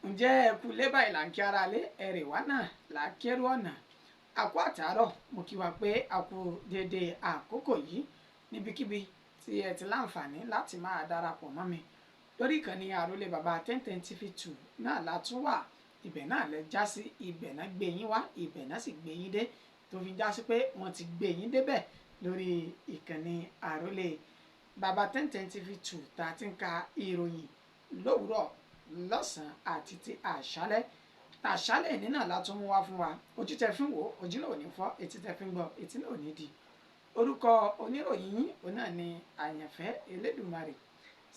Ǹjẹ́ ẹ kú lé báyìí là ń kí ara lé ẹ̀rẹ̀ wá náà là á kérú ọ̀nà. Àkú àtàárọ̀, mo kí wa pé a kú déédéé àkókò yìí níbikíbi tí ẹ ti láǹfààní láti máa darapọ̀ mọ́ mi. Lórí ìkànnì Àrólé Bàbá 1010 TV 2 náà la tún wà. Ibẹ̀ náà lẹ já sí, ibẹ̀ náà gbé yín wá, ibẹ̀ náà sì gbé yín dé, tó fi já sí pé wọ́n ti gbé yín débẹ̀ lórí ìkànnì Àrólé Bàbá 1010 TV 2 tá a ti ń ka ìròyìn lówùúrọ̀, lọ́sàn-án àti ti àṣálẹ́. Tàṣálẹ̀ ní náà la tún mú wá fún wa. Ojú tẹ fi ń wò, ojú náà ò ní fọ́, etí tẹ fi ń gbọ́, etí náà ò ní di. Orúkọ oníròyìn yín òun náà ni Àyànfẹ́ Elédùmarè.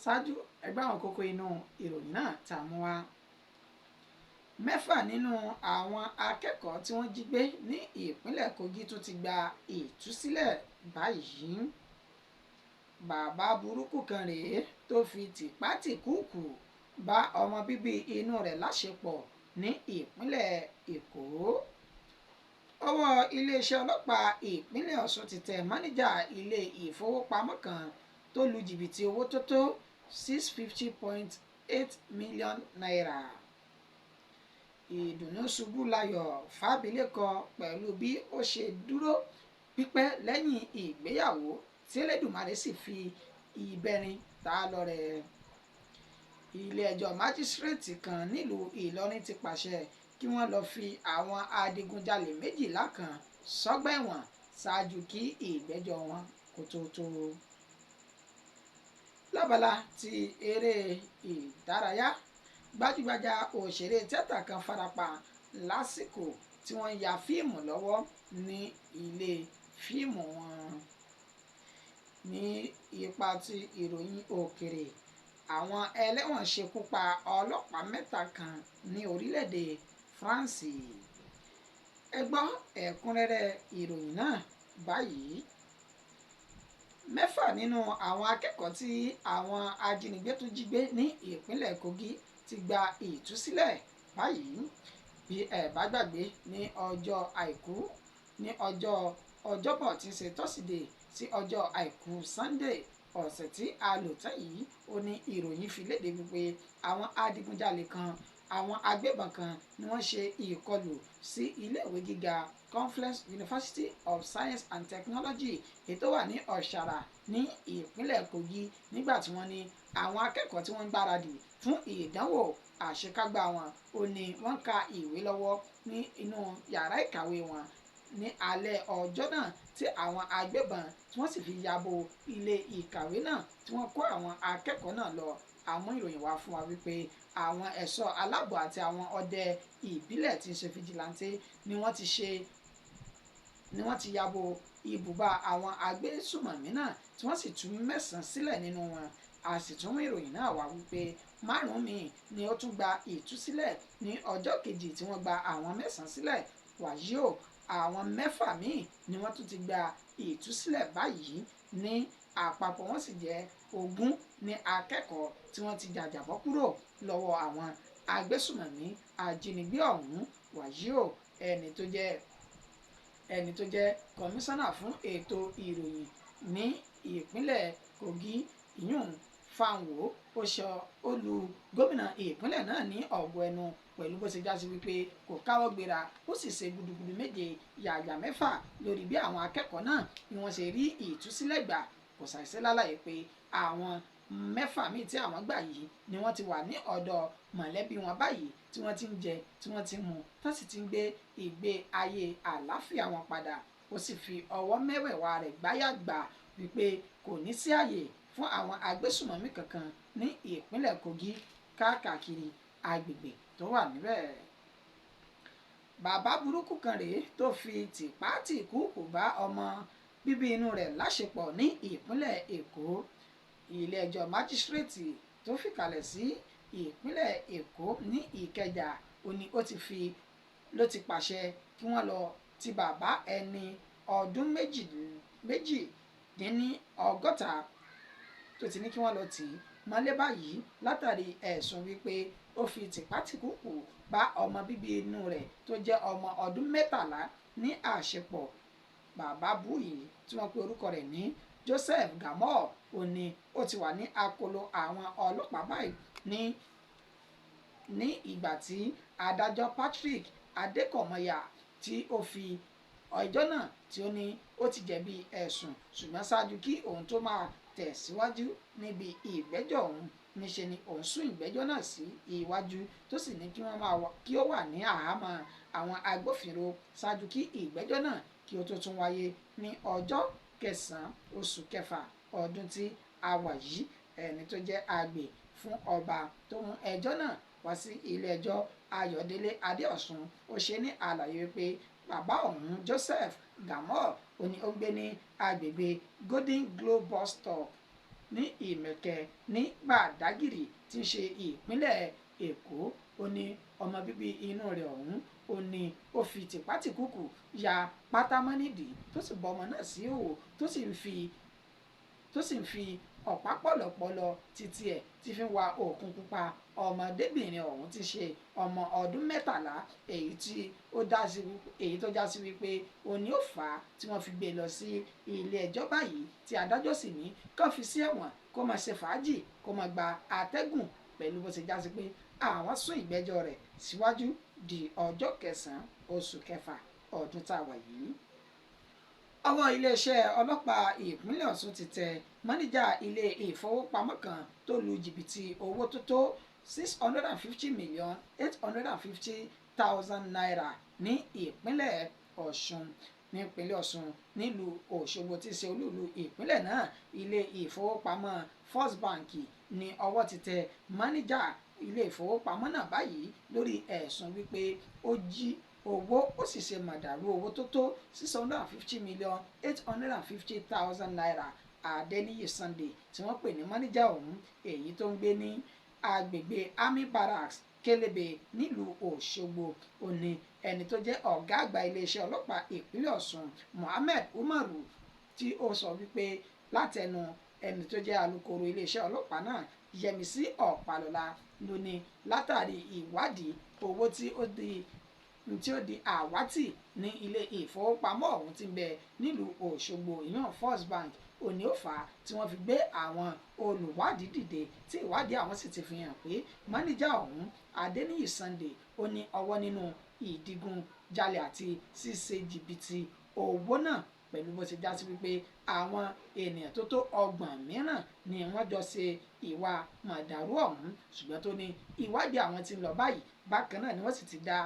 Ṣáájú ẹgbẹ́ àwọn kókó inú ìròyìn náà tá a mú wá. 6 nínú àwọn akẹ́kọ̀ọ́ tí wọ́n jí gbé ní ìpínlẹ̀ Kogi tún ti gba ìtúsílẹ̀ báyìí. Bàbá burúkú kan rèé tó fi tìpátìkúùkù bá ọmọ bíbí inú rẹ̀ láṣepọ̀ ní ìpínlẹ̀ Èkó. Ọwọ́ iléeṣẹ́ ọlọ́pàá ìpínlẹ̀ Ọ̀ṣun ti tẹ máníjà ilé ìfowópamọ́ kan tó lu jìbìtì owó tó tó 650.8 million naira. Ìdùnnú ṣubú layọ̀ fábílẹ́kọ pẹ̀lú bí ó ṣe dúró pípẹ́ lẹ́yìn ìgbéyàwó tí Elédùmarè sì fi ìbẹ̀rin ta lọ́rẹ. Ilé ẹjọ́ májísírèètì kan nílùú Ìlọrin ti pàṣẹ kí wọ́n lọ fi àwọn adigunjalè 12 kan sọ́gbà ẹ̀wọ̀n ṣáájú kí ìgbẹ́jọ́ wọn kó tó tó. Lábala ti eré ìdárayá, gbajúgbajà òṣèré tíátà kan farapa lásìkò tí wọ́n ya fíìmù lọ́wọ́ ní ilé fíìmù wọn. Ní ipa ti ìròyìn òkèrè, àwọn ẹlẹ́wọ̀n ṣekú pa ọlọ́pàá 3 kan ní orílẹ̀-èdè France. Ẹ gbọ́ ẹ̀kúnrẹ́rẹ́ ìròyìn náà báyìí. 6 nínú àwọn akẹ́kọ̀ọ́ tí àwọn ajínigbé tún jí gbé ní ìpínlẹ̀ Kogi ti gba ìtúsílẹ̀ báyìí. Bí ẹ bá gbàgbé, ní ọjọ́ àìkú ní ọjọ́ ọjọ́bọ̀ tí ń ṣe Tọ́sídẹ̀ẹ́ sí ọjọ́ àìkú Sunday ọ̀sẹ̀ tí a lò tán yìí, ó ní ìròyìn fi léde wípé àwọn adigunjalè kan, àwọn agbébọn kan ni wọ́n ṣe ìkọlù sí iléèwé gíga Confluence University of Science and Technology èyí tó wà ní Ọ̀ṣàrà ní ìpínlẹ̀ Kogi, nígbà tí wọ́n ní àwọn akẹ́kọ̀ọ́ tí wọ́n ń gbáradì fún ìdánwò àṣekágbá wọn, ó ní wọ́n ka ìwé lọ́wọ́ ní inú yàrá ìkàwé wọn ní alẹ́ ọjọ́ náà tí àwọn agbébọn tí wọ́n sì fi yabo ilé ìkàwé náà tí wọ́n kó àwọn akẹ́kọ̀ọ́ náà lọ. Àmọ́ ìròyìn wá fún wa wípé àwọn ẹ̀ṣọ́ aláàbò àti àwọn ọdẹ ìbílẹ̀ tí ń ṣe fìjìláńtẹ́ ni wọ́n ti yabo ibùba àwọn agbésùmọ̀mí náà tí wọ́n sì tú 9 sílẹ̀ nínú wọn. A sì tún mú ìròyìn náà wá wípé 5 míì ni ó tún gba ìtúsílẹ̀ ní ọjọ́ kejì tí wọ́n gba àwọn 9 sílẹ̀. Wàyí o, àwọn 6 míì ni wọ́n tún ti gba ìtúsílẹ̀ báyìí ní àpapọ̀, wọ́n sì jẹ́ 20 ní akẹ́kọ̀ọ́ tí wọ́n ti jàjàbọ́ kúrò lọ́wọ́ àwọn agbésùmọ̀mí ajínigbé ọ̀hún. Wàyí o, ẹni tó jẹ́ kọmíṣánná fún ètò ìròyìn ní ìpínlẹ̀ Kogi, ìyún Fáńwó, ó sọ olú gómìnà ìpínlẹ̀ náà ní ọ̀gọ̀ ẹnu pẹ̀lú bó ṣe já sí wípé kò káwọ́ gbéra, ó sì ṣe gudugudu 7 yàyà 6 lórí bí àwọn akẹ́kọ̀ọ́ náà ni wọ́n ṣe rí ìtúsílẹ̀ gbà. Kò ṣàìsí lálàyé pé àwọn 6 míì tí àwọn gbà yìí ni wọ́n ti wà ní ọ̀dọ̀ mọ̀lẹ́bí wọn báyìí, tí wọ́n ti ń jẹ, tí wọ́n ti ń mu, tó sì ti ń gbé ìgbé ayé àlàáfíà wọn padà. Ó sì fi ọwọ́ mẹ́wẹ̀ẹ̀wá rẹ̀ gbáyà gbà wípé kò ní sí àyè fún àwọn agbésùmọ̀mí kankan ní ìpínlẹ̀ Kogi káàkiri agbègbè tó wà níbẹ̀. Bàbá burúkú kan rèé tó fi tìpátìkúùkù bá ọmọ bíbí inú rẹ̀ láṣepọ̀ ní ìpínlẹ̀ Èkó. Ilé ẹjọ́ májísírèètì tó fìkàlẹ̀ sí ìpínlẹ̀ Èkó ní Ìkẹjà ó ní ó ti fi ló ti pàṣẹ kí wọ́n lọ ti bàbá ẹni ọdún 62 tó ti ní kí wọ́n lọ tì í mọ́lé báyìí látàrí ẹ̀sùn wípé ó fi tìpátìkúùkù bá ọmọ bíbí inú rẹ̀ tó jẹ́ ọmọ ọdún 13 ní àṣepọ̀. Bàbá búyì tí wọ́n pe orúkọ rẹ̀ ní Joseph Gamor ó ní ó ti wà ní akóló àwọn ọlọ́pàá báyìí ní Ní ìgbà tí adájọ́ Patrick Adékọ̀mọyà tí ó fi ẹjọ́ náà tí ó ní ó ti jẹ̀bi ẹ̀sùn, ṣùgbọ́n ṣáájú kí òun tó máa tẹ̀síwájú níbi ìgbẹ́jọ́ ọ̀hún, níṣe ni òun sún ìgbẹ́jọ́ náà sí iwájú, tó sì ní kí wọ́n máa kí ó wà ní àhámọ́ àwọn agbófinró ṣáájú kí ìgbẹ́jọ́ náà kí ó tó tún wáyé ní ọjọ́ kẹsàn-án oṣù kẹfà ọdún tí a wà yìí. Ẹni tó jẹ́ àgbè fún ọba tó mú ẹjọ́ náà wá sí ilé ẹjọ́, Ayọ̀délé Adéọ̀sùn, ó ṣe ní àlàyé wípé bàbá ọ̀hún, Joseph Gamol, ó ní ó gbé ní agbègbè Golden Glow bus stop ní Ìmẹ̀kẹ́ ní Gbàdágìrì tí ń ṣe ìpínlẹ̀ Èkó. Ó ní ọmọ bíbí inú rẹ̀ ọ̀hún, ó ní ó fi tìpátìkúùkù ya pátá mọ́ nídìí, tó sì bọ́ ọmọ náà sí ìhòòhò, tó sì ń fi ọ̀pá pọ̀lọ̀pọ̀lọ̀ títí ẹ̀ tí fi ń wa òkun pupa ọmọdébìnrin ọ̀hún ti ṣe ọmọ ọdún 13, èyí tó já sí wípé òun ni ó fà á tí wọ́n fi gbé lọ sí ilé ẹjọ́ báyìí, tí adájọ́ sì ní kàn fi sí ẹ̀wọ̀n kó máa ṣe fàájì, kó máa gba atẹ́gùn, pẹ̀lú bó ṣe já sí pé àwọn sún ìgbẹ́jọ́ rẹ̀ síwájú di ọjọ́ kẹsàn-án oṣù kẹfà ọdún tá a wà yìí. Ọwọ́ iléeṣẹ́ ọlọ́pàá ìpínlẹ̀ Ọ̀ṣun ti tẹ máníjà ilé ìfowópamọ́ kan tó lu jìbìtì owó tó tó ₦650,850,000 ní ìpínlẹ̀ Ọ̀ṣun. Nípínlẹ̀ Ọ̀ṣun, nílùú Òṣogbo tí í ṣe olúìlú ìpínlẹ̀ náà, ilé ìfowópamọ́ First Bank ní ọwọ́ ti tẹ máníjà ilé ìfowópamọ́ náà báyìí lórí ẹ̀sùn wípé ó jí owó, ó sì ṣe màdàrú owó tó tó ₦650,850,000. Adéníyì Sunday tí wọ́n pè ní máníjà ọ̀hún, èyí tó ń gbé ní agbègbè Army Barracks, Kélébé nílùú Òṣogbo, ó ní ẹni tó jẹ́ ọ̀gá àgbà iléeṣẹ́ ọlọ́pàá ìpínlẹ̀ Ọ̀ṣun, Mohammed Umaru, tí ó sọ wípé látẹnu ẹni tó jẹ́ alukoro iléeṣẹ́ ọlọ́pàá náà, Yẹmisí Ọ̀pálọ́lá, ló ní látàrí ìwádìí owó tí ó di àwátì ní ilé ìfowópamọ́ ọ̀hún tí ń bẹ nílùú Òṣogbo, ìyẹn First Bank, òní ó fà á tí wọ́n fi gbé àwọn olùwádìí dìde, tí ìwádìí àwọn sì ti fi hàn pé máníjà ọ̀hún, Adéníyì Sunday, ó ní ọwọ́ nínú ìdígun jalè àti ṣíṣe jìbìtì owó náà, pẹ̀lú bó ṣe já sí wípé àwọn ènìyàn tó tó 30 mìíràn ni wọ́n jọ ṣe ìwà màdàrú ọ̀hún, ṣùgbọ́n tó ní ìwádìí àwọn tí ń lọ báyìí. Bákan náà ni wọ́n sì ti dá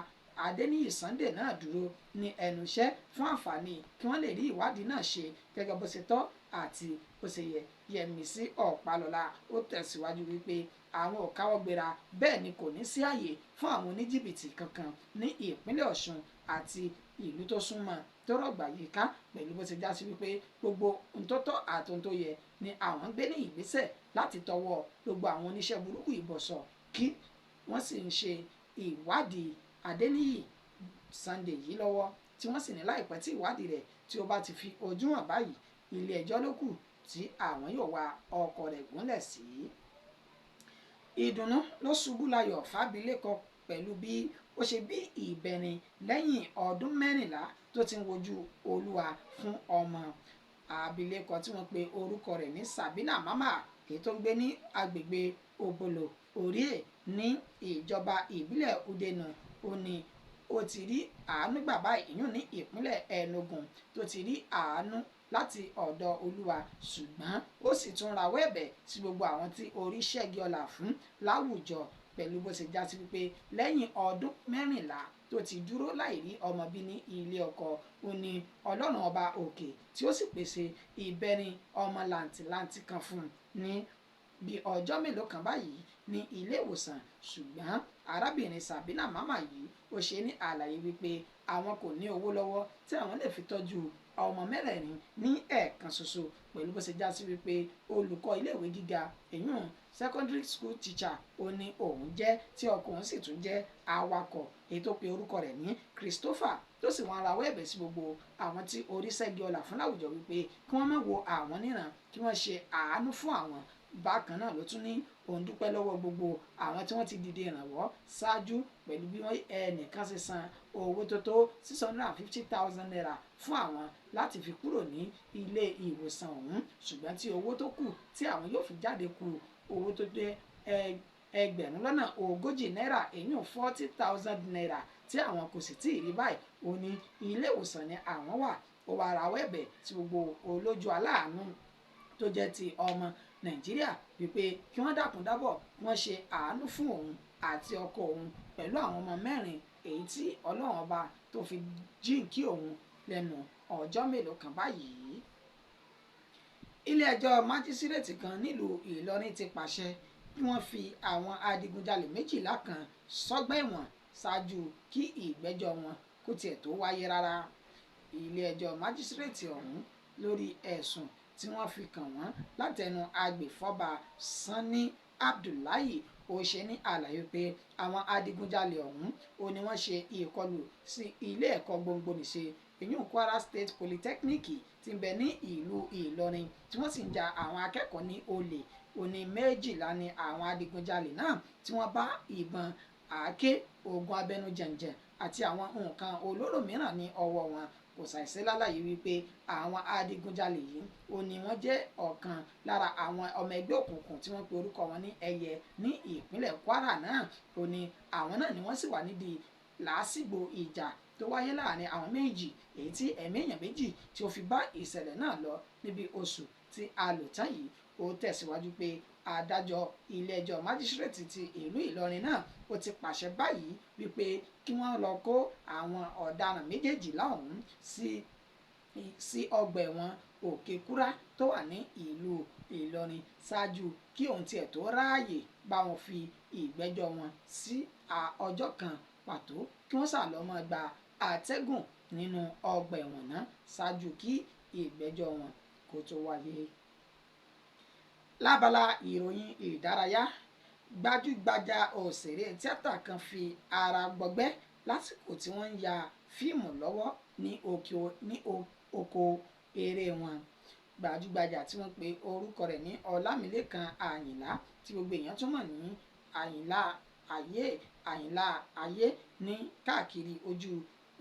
Adéníyì Sunday náà dúró ní ẹnu iṣẹ́ fún àǹfààní kí wọ́n lè rí ìwádìí náà ṣe gẹ́gẹ́ bó ṣe tọ́ àti bó ṣe yẹ. Yẹmisí Ọ̀pálọ́lá ó tẹ̀síwájú wípé àwọn ò káwọ́ gbéra, bẹ́ẹ̀ ni kò ní sí àyè fún àwọn oníjìbìtì kankan ní ìpínlẹ̀ Ọ̀ṣun àti ìlú tó súnmọ́ tó rọ̀gbà yíká, pẹ̀lú bó ṣe já sí wípé gbogbo ohun tó tọ́ àti ohun tó yẹ ni àwọn ń gbé ní ìgbésẹ̀ láti tọwọ́ gbogbo àwọn oníṣẹ́ burúkú ìbọ̀sọ̀, kí wọ́n sì ń ṣe ìwádìí Adéníyì Sunday yìí lọ́wọ́, tí wọ́n sì ní láìpẹ́ tí ìwádìí rẹ̀ tí ó bá ti fi ojú hàn báyìí, ilé ẹjọ́ ló kù tí àwọn yóò wa ọkọ̀ rẹ̀ gúnlẹ̀ sí. Ìdùnnú ló ṣubú layọ̀ fábílẹ́kọ pẹ̀lú bí ó ṣe bí ìbẹ̀rin lẹ́yìn ọdún 14 tó ti ń wojú Olúwa fún ọmọ. Abilékọ tí wọ́n pe orúkọ rẹ̀ ní Sabina Mama, èyí tó ń gbé ní agbègbè Obolo Orie ní ìjọba ìbílẹ̀ Udenu, ó ní ó ti rí àánú gbà báyìí, ìyún ní ìpínlẹ̀ Enugu, tó ti rí àánú láti ọ̀dọ̀ Olúwa, ṣùgbọ́n ó sì tún rawọ́ ẹ̀bẹ̀ sí gbogbo àwọn tí orí ṣẹ́gi ọlà fún láwùjọ, pẹ̀lú bó ṣe já sí wípé lẹ́yìn ọdún 14 tó ti dúró láì rí ọmọ bí ní ilé ọkọ, ó ní Ọlọ́run ọba òkè tí ó sì pèsè ìbẹ̀rin ọmọ làǹtìlanti kan fún un ní bí ọjọ́ mélòó kan báyìí ní ilé ìwòsàn. Ṣùgbọ́n arábìnrin Sabina Mama yìí, ó ṣe ní àlàyé wípé àwọn kò ní owó lọ́wọ́ tí àwọn lè fi tọ́jú ọmọ mẹ́rẹ̀ẹ̀rin ní ẹ̀ẹ̀kan ṣoṣo, pẹ̀lú bó ṣe já sí wípé olùkọ́ iléèwé gíga, èyún secondary school teacher, ó ní òun jẹ́, tí ọkọ òun sì tún jẹ́ awakọ̀, èyí tó pe orúkọ rẹ̀ ní Christopher, tó sì wọ́n rawọ́ ẹ̀bẹ̀ sí gbogbo àwọn tí orí ṣẹ́gi ọlà fún láwùjọ wípé kí wọ́n má wo àwọn níran, kí wọ́n ṣe àánú fún àwọn. Bákan náà ló tún ní òun dúpẹ́ lọ́wọ́ gbogbo àwọn tí wọ́n ti dìde ìrànwọ́ ṣáájú, pẹ̀lú bí wọ́n ẹnìkan ṣe san owó tó tó ₦650,000 fún àwọn láti fi kúrò ní ilé ìwòsàn ọ̀hún, ṣùgbọ́n tí owó tó kù tí àwọn yóò fi jáde kù owó tó jẹ́ 40,000 náírà, èyí 40,000 naira, tí àwọn kò sì tíì rí báyìí. Ó ní ilé ìwòsàn ni àwọn wà. Ó wá rawọ́ ẹ̀bẹ̀ tí gbogbo olójú aláàánú tó jẹ́ ti ọmọ Nàìjíríà wípé kí wọ́n dákun dábọ̀, wọ́n ṣe àánú fún òun àti ọkọ òun pẹ̀lú àwọn ọmọ 4 èyí tí Ọlọ́run ọba tó fi jíǹkí òun lẹ́nu ọjọ́ mélòó kan báyìí. Ilé ẹjọ́ májísírèètì kan nílùú Ìlọrin ti pàṣẹ kí wọ́n fi àwọn adigunjalè 12 kan sọ́gbà ẹ̀wọ̀n ṣáájú kí ìgbẹ́jọ́ wọn kó tiẹ̀ tó wáyé rárá. Ilé ẹjọ́ májísírèètì ọ̀hún lórí ẹ̀sùn tí wọ́n fi kàn wọ́n látẹnu agbèfọ́ba Sanni Abdullahi ó ṣe ní àlàyé pé àwọn adigunjalè ọ̀hún ó ní wọ́n ṣe ìkọlù sí ilé ẹ̀kọ́ gbogbonìṣe ìyún Kwara State Polytechnic tí ń bẹ ní ìlú Ìlọrin, tí wọ́n sì ń ja àwọn akẹ́kọ̀ọ́ ní olè. Ó ní 12 ni àwọn adigunjalè náà tí wọ́n bá ìbọn, àáké, oògùn abẹnú jẹ̀ǹjẹ̀ àti àwọn nǹkan olóró mìíràn ní ọwọ́ wọn. Kò ṣàìsí lálàyé wípé àwọn adigunjalè yìí ó ní wọ́n jẹ́ ọ̀kan lára àwọn ọmọ ẹgbẹ́ òkùnkùn tí wọ́n pe orúkọ wọn ní Ẹyẹ ní ìpínlẹ̀ Kwara náà. Ó ní àwọn náà ni wọ́n sì wà nídìí làásìgbò ìjà tó wáyé láàrin àwọn méjì, èyí tí ẹ̀mí èèyàn 2 tí ó fi bá ìṣẹ̀lẹ̀ náà lọ níbi oṣù tí a lò tán yìí. Ó tẹ̀síwájú pé adájọ́ ilé ẹjọ́ májísírèètì ti ìlú Ìlọrin náà ó ti pàṣẹ báyìí wípé kí wọ́n lọ kó àwọn ọ̀daràn 12 ọ̀hún sí ọgbà ẹ̀wọ̀n Òkèkúrá tó wà ní ìlú Ìlọrin ṣáájú kí òun tiẹ̀ tó ráàyè bá wọn fi ìgbẹ́jọ́ wọn sí ọjọ́ kan pàtó, kí wọ́n sá lọ máa gba àtẹ́gùn nínú ọgbà ẹ̀wọ̀n náà ṣáájú kí ìgbẹ́jọ́ wọn kó tó wáyé. Lábala ìròyìn ìdárayá, gbajúgbajà òṣèré tíátà kan fi ara gbọgbẹ́ lásìkò tí wọ́n ń ya fíìmù lọ́wọ́ ní oko eré wọn. Gbajúgbajà tí wọ́n pe orúkọ rẹ̀ ní Ọlámilékan Àyìnlá tí gbogbo èèyàn tún mọ̀ ní Àyìnlá Ayé, Àyìnlá Ayé ní káàkiri ojú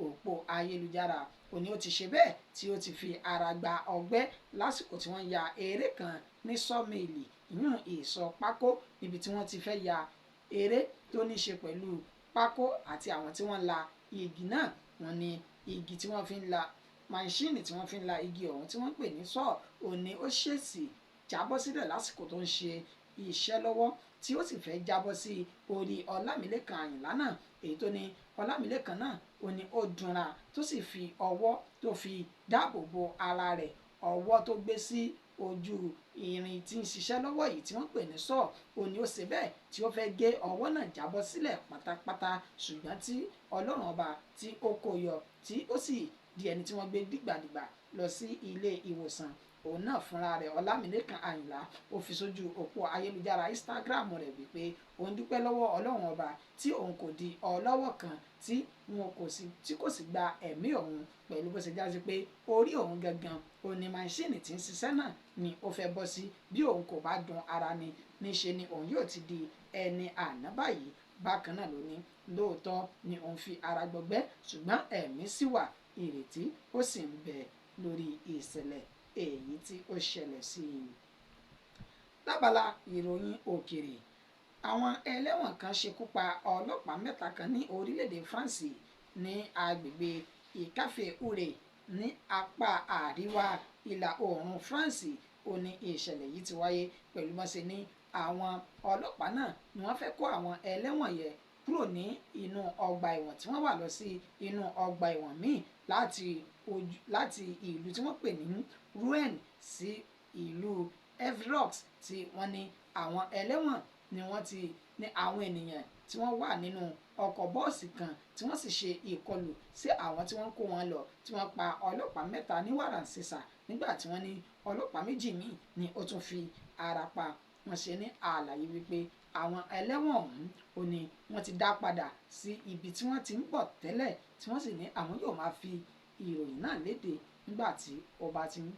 òpó ayélujára, ó ní ó ti ṣe bẹ́ẹ̀ tí ó ti fi ara gba ọgbẹ́ lásìkò tí wọ́n ya eré kan ní sọ́ọ̀mìlì, ìyún ìsọ̀ pákó, níbi tí wọ́n ti fẹ́ ya eré tó ní ṣe pẹ̀lú pákó àti àwọn tí wọ́n la igi náà. Wọ́n ní igi tí wọ́n fi ń la máṣíìnì tí wọ́n fi ń la igi ọ̀hún tí wọ́n pè ní sọ́ọ̀, ó ní ó ṣèèṣì jábọ́ sílẹ̀ lásìkò tó ń ṣe iṣẹ́ lọ́wọ́ tí ó sì fẹ́ jábọ́ sí orí Ọlámilékan Àyìnlá náà, èyí tó ní Ọlámilékan náà ó ní ó dunra tó sì fi ọwọ́ tó fi dáàbò bo ara rẹ̀, ọwọ́ tó gbé sí ojú irin tí ń ṣiṣẹ́ lọ́wọ́ yìí tí wọ́n pè ní sọ́ọ̀, ó ní ó ṣe bẹ́ẹ̀ tí ó fẹ́ gé ọwọ́ náà jábọ́ sílẹ̀ pátápátá, ṣùgbọ́n tí Ọlọ́run ọba tí ó kó yọ tí ó sì di ẹni tí wọ́n gbé dìgbàdìgbà lọ sí ilé ìwòsàn. Òun náà fúnra rẹ̀ Ọlámilékan Àyìnlá ó fi sójú òpó ayélujára Instagram rẹ̀ wípé òun dúpẹ́ lọ́wọ́ Ọlọ́run ọba tí òun kò di ọlọ́wọ́ kan tí kò sì gba ẹ̀mí òun, pẹ̀lú bó ṣe jásí pé orí òun gangan òun ni máṣíìnì tí ń ṣiṣẹ́ náà ni ó fẹ́ bọ́ sí, bí òun kò bá dun ara ni níṣe ni òun yóò ti di ẹni àná báyìí. Bákan náà ló ní lóòótọ́ ni òun fi ara gbọgbẹ́, ṣùgbọ́n ẹ̀mí sì wà, ìrètí ó sì ń bẹ lórí ìṣẹ̀lẹ̀ èyí tí ó ṣẹlẹ̀ sí i. Lábala ìròyìn òkèrè, àwọn ẹlẹ́wọ̀n kan ṣekú pa ọlọ́pàá 3 kan ní orílẹ̀-èdè France ní agbègbè Ìkafé-Ure ní apá àríwá ìlà oòrùn France. Ó ní ìṣẹ̀lẹ̀ yìí ti wáyé pẹ̀lú mọ́ṣe ní àwọn ọlọ́pàá náà ni wọ́n fẹ́ kó àwọn ẹlẹ́wọ̀n yẹn kúrò ní inú ọgbà ẹ̀wọ̀n tí wọ́n wà lọ sí inú ọgbà ẹ̀wọ̀n míì láti ìlú tí wọ́n pè ní Rouen sí ìlú Evrox, tí wọ́n ní àwọn ẹlẹ́wọ̀n ni wọ́n ti ní àwọn ènìyàn tí wọ́n wà nínú ọkọ̀ bọ́ọ̀sì kan tí wọ́n sì ṣe ìkọlù sí àwọn tí wọ́n kó wọn lọ, tí wọ́n pa ọlọ́pàá 3 ní wàràǹsesà, nígbà tí wọ́n ní ọlọ́pàá 2 míì ni ó tún fi ara pa. Wọ́n ṣe ní àlàyé wípé àwọn ẹlẹ́wọ̀n ọ̀hún ó ní wọ́n ti dá padà sí ibi tí wọ́n ti ń bọ̀ tẹ́lẹ̀, tí wọ́n sì ní àwọn yóò máa fi ìròyìn náà léde nígbà tí ó bá ti ń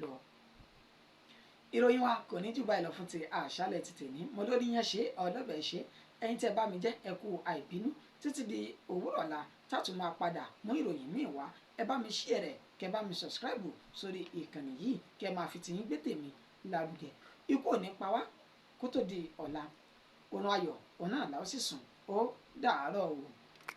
lọ. Ìròyìn wa kò ní jù báyìí lọ fún ti àṣálẹ́ ti tèmi. Mo lórí yẹn ṣe ọlọ́bẹ̀ ṣe, ẹ̀yin tẹ́ bá mi jẹ́ ẹ kú àìbínú títí di òwúrọ̀ ọ̀la tá tún máa padà mú ìròyìn míì wá. Ẹ bá mi share rẹ̀, kẹ́ bá mi subscribe sórí ìkànnì yìí, kẹ́ máa fi tiyín gbé tèmi lárugẹ. Ikú ò ní pa wá kó tó di ọ̀la. Oorun ayọ̀ òun náà la ó sì sùn. Ó dàárọ̀ o.